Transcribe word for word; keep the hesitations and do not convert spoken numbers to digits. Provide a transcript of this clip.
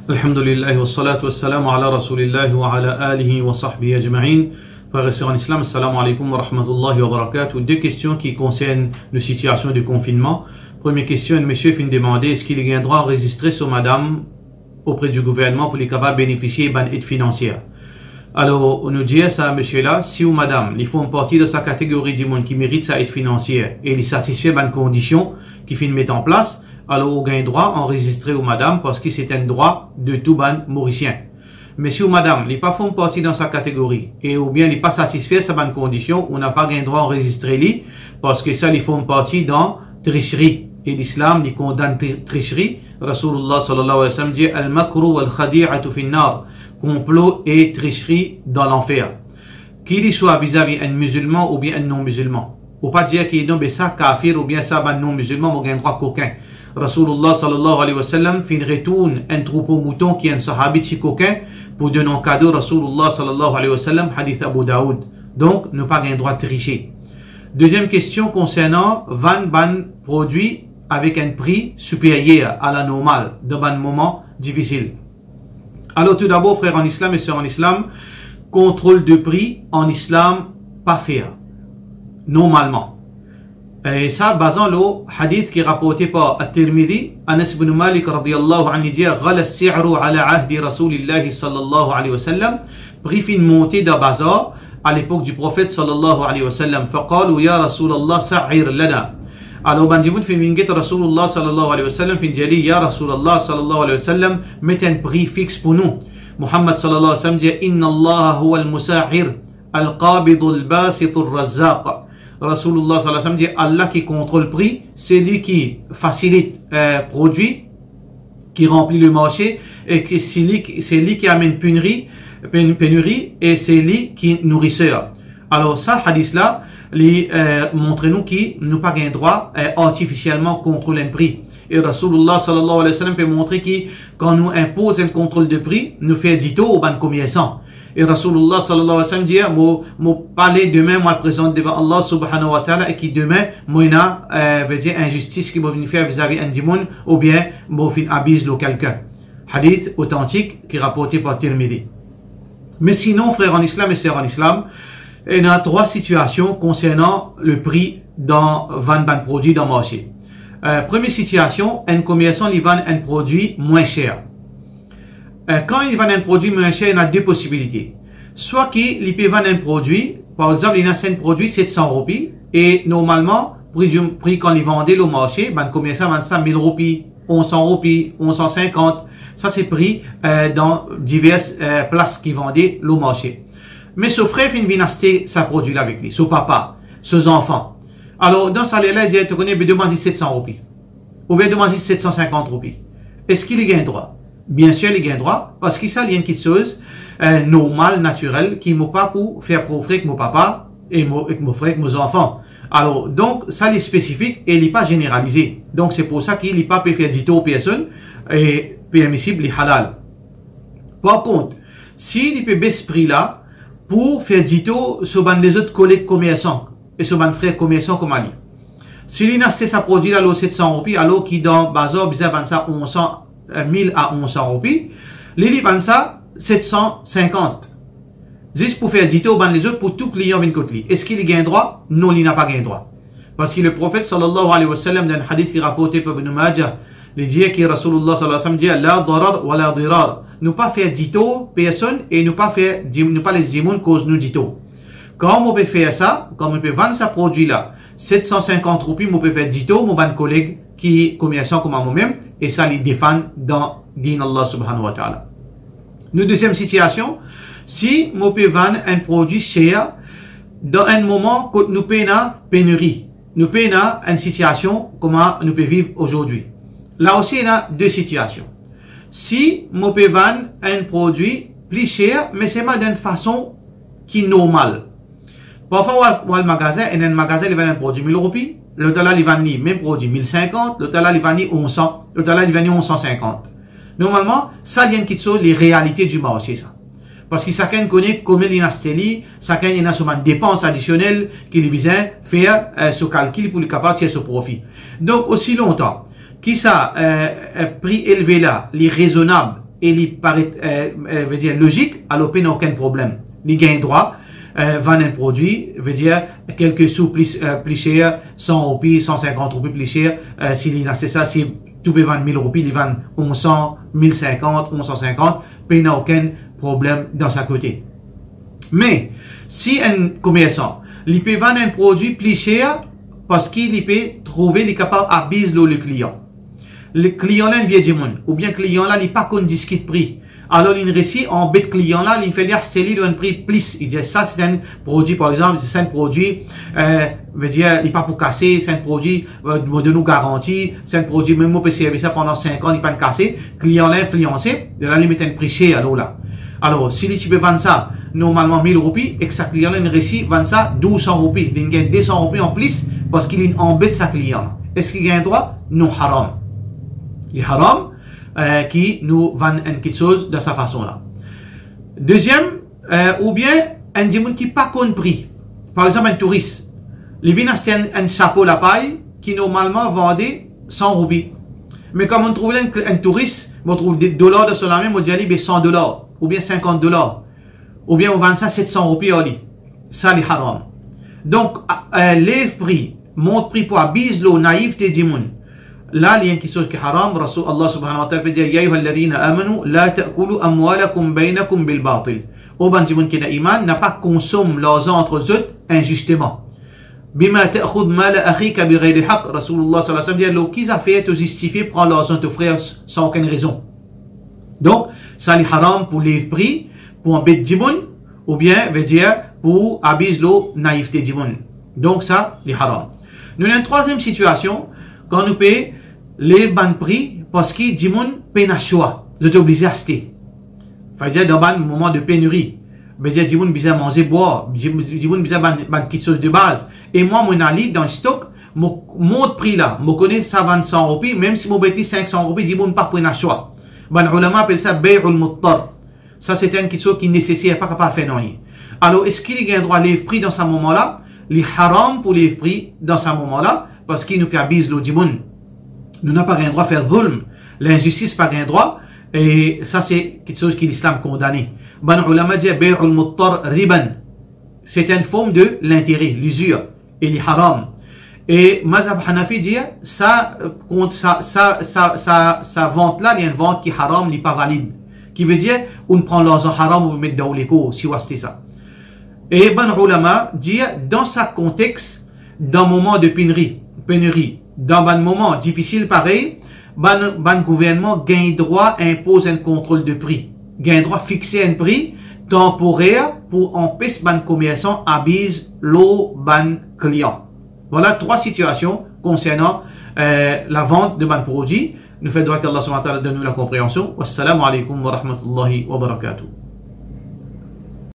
Alhamdulillah, wa salatu wa salam ala rasoulillah wa ala alihi wa sahbihi ajma'in. Frères et sœurs en islam, assalamu alaikum wa rahmatullahi wa barakatuh. Deux questions qui concernent nos situations de confinement. Première question, un monsieur vient demander est-ce qu'il a un droit à enregistrer son madame auprès du gouvernement pou li kapav benefisie bann ed finansier. Alor, nou dir sa misie la, si ou madam, li form parti dan sa kategori dimoun ki merit sa ed finansier e li satisfe bann kondision ki finn met an plas, alor ou gagn drwa anrezistre ou madam, parski se enn drwa de tou bann Morisien. Me si ou madam, li pa form parti dan sa kategori, e oubien li pa satisfe sa bann kondision, ou napa gagn drwa anrezistre li, parski sa li form parti dan trisri. E Lislam, li kondann tri-, trisri. Rasoulillah sallallahu alayhi wa sallam dir, "Al-makru wal-khadi'atu fin-nar." Konplo e trisri dan lanfer. Ki li swa vizavi enn mizilman oubien enn non-mizilman. Ou pa dir ki non, be sa kafir oubien sa bann non-mizilman, mo gagn drwa kokin. Rasoulillah sallallahu alayhi wa sallam finn retourn enn troupo mouton ki enn sahabi ti kokin pou donn an kado Rasoulillah sallallahu alayhi wa sallam, hadith Abu Daoud. Donk, nou pa gagn drwa trise. Deziem kestion konsernan vann bann prodwi avek enn pri siperyer a la normal dan bann moman difisil. Alor, toudabor, frer an islam e ser an islam, kontrol de pri an islam pa fer normalman. E sa, bazan lor hadith ki raporte par At-Tirmidhi, Anas ibn Malik radiyallahu anhu dir, "Ghala as-si'ru ala ahdi Rasulillahi sallallahu alayhi wa sallam." Pri finn monte dan bazar a lepok di Profet sallallahu alayhi wa sallam. Faqalu, "Ya Rasulallah, sa'ir lana." Alor, bann dimoun finn vinn get Rasoulillah sallallahu alayhi wa sallam, finn dir li, "Ya Rasulallah sallallahu alayhi wa sallam, met enn pri fix pou nou." Muhammad sallallahu alayhi wa sallam dir, "Inna Allaha huwal musa'ir, al-qabidul basitur razzaq." Rasoulillah sallallahu alayhi wa sallam dir, "Allah ki kontrol pri, se li ki fasilit, eh, prodwi, ki ranpli le marse, e ki se li, se li ki amenn peniri, pen-, peniri, e se li ki nouriser." Alor, sa hadith la, li, eh, montre nou ki nou pa gagn drwa, eh, artifisielman kontrol enn pri. E Rasoulillah sallallahu alayhi wa sallam pe montre ki kan nou inpoz enn kontrol de pri, nou fer ditor bann komersan. E Rasoulillah sallallahu alayhi wa sallam dir, mo, mo pa le demin, mo al prezant devan Allah subhanahu wa ta'ala, e ki demin, mo ena, eh, vedir, inzistis ki mo vinn fer vizavi enn dimoun, oubien mo finn abiz lor kelkenn. Hadith otantik ki raporte par Tirmidhi. Me sinon, frer an islam e ser an islam, ena trwa sitiasion konsernan le pri dan vann bann prodwi dan marse. Eh, premie sitiasion, enn komersan li vann enn prodwi mwin ser. Eh, kan li vann enn prodwi mwin ser, ena de posibilite. Swa ki li pe vann enn prodwi, par exanp, li ena enn prodwi set san roupi, e normalman, pri di, pri kan li vande lor marse, bann komersan vann sa mil roupi, onz san roupi, onz san sinkant, sa se pri, eh, dan divers, eh, plas ki vande lor marse. Me so frer finn vinn aste sa prodwi la avek li, so papa, so zanfan. Alor, dan sa ler la, li dir, to kone, be donn mwa zis set san roupi. Oubien donn mwa zis set san sinkant roupi. Eski li gagn drwa? Biensir, li gagn drwa, parski sa, li enn kitsoz, eh, normal, natirel, ki mo pa pou fer profre ek mo papa, e mo, ek mo frer, ek mo zanfan. Alor, donk, sa li spesifik e li pa zeneralize. Donk, se pou sa ki li pa pe fer ditor personn, e permisib, li halal. Par kont, si li pe bes pri la pou fer ditor so bann lezot koleg komersan e so bann frer komersan kouma li, si li inn aste sa prodwi la lor set san roupi, alor ki dan bazar bizin vann sa onz san, eh, mil a onz san roupi, li, li vann sa set san sinkant. Zis pou fer ditor bann lezot, pou tou klian vinn kot li. Eski li gagn drwa? Non, li napa gagn drwa. Parski le Profet sallallahu alayhi wa sallam, dan enn hadith ki raporte par Ibn Majah, li dir ki Rasoulillah sallallahu alayhi wa sallam dir, "La darar wa la dirar." Nou pa fer ditor personn e nou pa fer di-, nou pa les dimoun koz nou ditor. Kan mo pe fer sa, kan mo pe vann sa prodwi la, set san sinkant roupi, mo pe fer ditor mo bann koleg ki komersan kouma momem, e sa li defann dan din Allah subhanahu wa ta'ala. Nou deziem sitiasion, si mo pe vann enn prodwi ser dan enn moman kot nou pena peniri, nou pena enn sitiasion kouma nou pe viv azordi. La osi, ena de sitiasion. Si mo pe vann enn prodwi pli ser, me selman dan enn fason ki normal. Parfwa, ou al, ou al magazin, ena enn magazin, li vann enn prodwi mil roupi, lot la, li vann li mem prodwi mil sinkant, lot la, li vann li onz san, lot la, li vann li onz san sinkant. Normalman, sa li enn kitsoz, li realite di marse, sa. Parski sakenn kone komie li inn aste li, sakenn ena so bann depans adisionel ki li bizin fer, eh, so kalkil pou li kapav tir so profi. Donk, osi lontan ki sa, eh, eh, pri elve la, li rezonab, e li paret, eh, eh, vedir lozik, alor pena okenn problem. Li gagn drwa, eh, vann enn prodwi, vedir kelke sou pli, eh, pli ser, san roupi, san sinkant roupi pli ser, eh, si li aste sa, si tou pe vann mil roupi, li vann onz san, mil sinkant, onz san sinkant, pena okenn problem dan sa kote. Me, si enn komersan, li pe vann enn prodwi pli ser, parski li pe trouve li kapav abiz lor le klian. Le klian la enn vie dimoun, oubien klian la li pa konn diskit pri. Alor, li resi anbet klian la, li fer li aste li dan enn pri plis. Li dir, "Sa, se enn prodwi, par exanp, se enn prodwi, eh, vedir, li pa pou kase, se enn prodwi, eh, mo donn ou garanti, se enn prodwi, mem mo pe servi sa pandan sink an, li pa'nn kase." Klian la inflianse, de la li met enn pri ser, alor la. Alor, si li ti pe vann sa, normalman mil roupi, ek sa klian la, li resi vann sa douz san roupi, li gagn de san roupi anplis, parski li anbet sa klian la. Eski li gagn drwa? Non, haram. Li haram, eh, ki nou vann enn kiksoz dan sa fason la. Deziem, eh, oubien enn dimoun ki pa konn pri. Par exanp, enn touris. Li vinn aste enn, enn sapo lapay ki normalman vande san roupi. Me kan mo trouv enn, enn touris, mo trouv de dolar dan so lame, mo dir li, "Be san dolar, oubien sinkant dolar, oubien mo vann sa set san roupi ar li." Sa li haram. Donk, a, eh, lev pri, mont pri pou abiz lor naivte dimoun. La, li enn kiksoz ki haram. Rasoul, Allah subhanahu wa ta'ala pe dir, "Ya ayyuhalladhina amanu, la ta'kulu amwalakum baynakum bil batil." O bann dimoun ki ena iman, napa konsom larzan ant zot inzisteman. "Bima ta'khudh mala akhika bighayri haqq." Rasoulullah sallallahu alayhi wa sallam dir, "Lor ki zafer to zistifie pran larzan to frer san okenn rezon?" Donk, sa li haram pou lev pri, pou anbet dimoun, oubien, vedir, pou abiz lor naivte dimoun. Donk, sa li haram. Nou ena enn trwaziem sitiasion, kan nou pe lev bann pri, parski dimoun pena swa, zot oblize aste. Vedir dan bann moman de peniri, vedir dimoun bizin manze, bwar, dimoun, dimoun bizin bann, bann kiksoz de baz. E mwa, mo ena li dan stok, mo mont pri la, mo kone sa vann san roupi, mem si mo met li sink san roupi, dimoun pa pou ena swa. Bann oulama apel sa bay'ul mudtar. Sa se enn kiksoz ki neseser, pa kapav fer nanye. Alor, eski li gagn drwa lev pri dan sa moman la? Li haram pou lev pri dan sa moman la, parski nou pe abiz lor dimoun. Nou napa gagn drwa fer zulm, linzistis pa gagn drwa, e sa se kiksoz ki Lislam kondane. Bann oulama dir, bay'ul mudtar riban. Se enn form de lintere, lizir, e li haram. E mazhab Hanafi dir, sa, eh, kont sa, sa, sa, sa, sa vant la, li enn vant ki haram, li pa valid. Ki vedir, ou pran larzan haram, ou met dan ou lekor, si ou aste sa. E bann oulama dir, dan sa kontex, dan moman de peniri, peniri, dan bann moman difisil parey, bann, bann gouvernman gagn drwa inpoz enn kontrol de pri, gagn drwa fixe enn pri tanporer pou anpes bann komersan abiz lor bann klian. Vwala trwa sitiasion konsernan, eh, lavant de bann prodwi. Nou fer dwa ki Allah subhanahu wa ta'ala donn nou lakonpreansion. Wassalamu alaykum wa rahmatullahi wa barakatuh.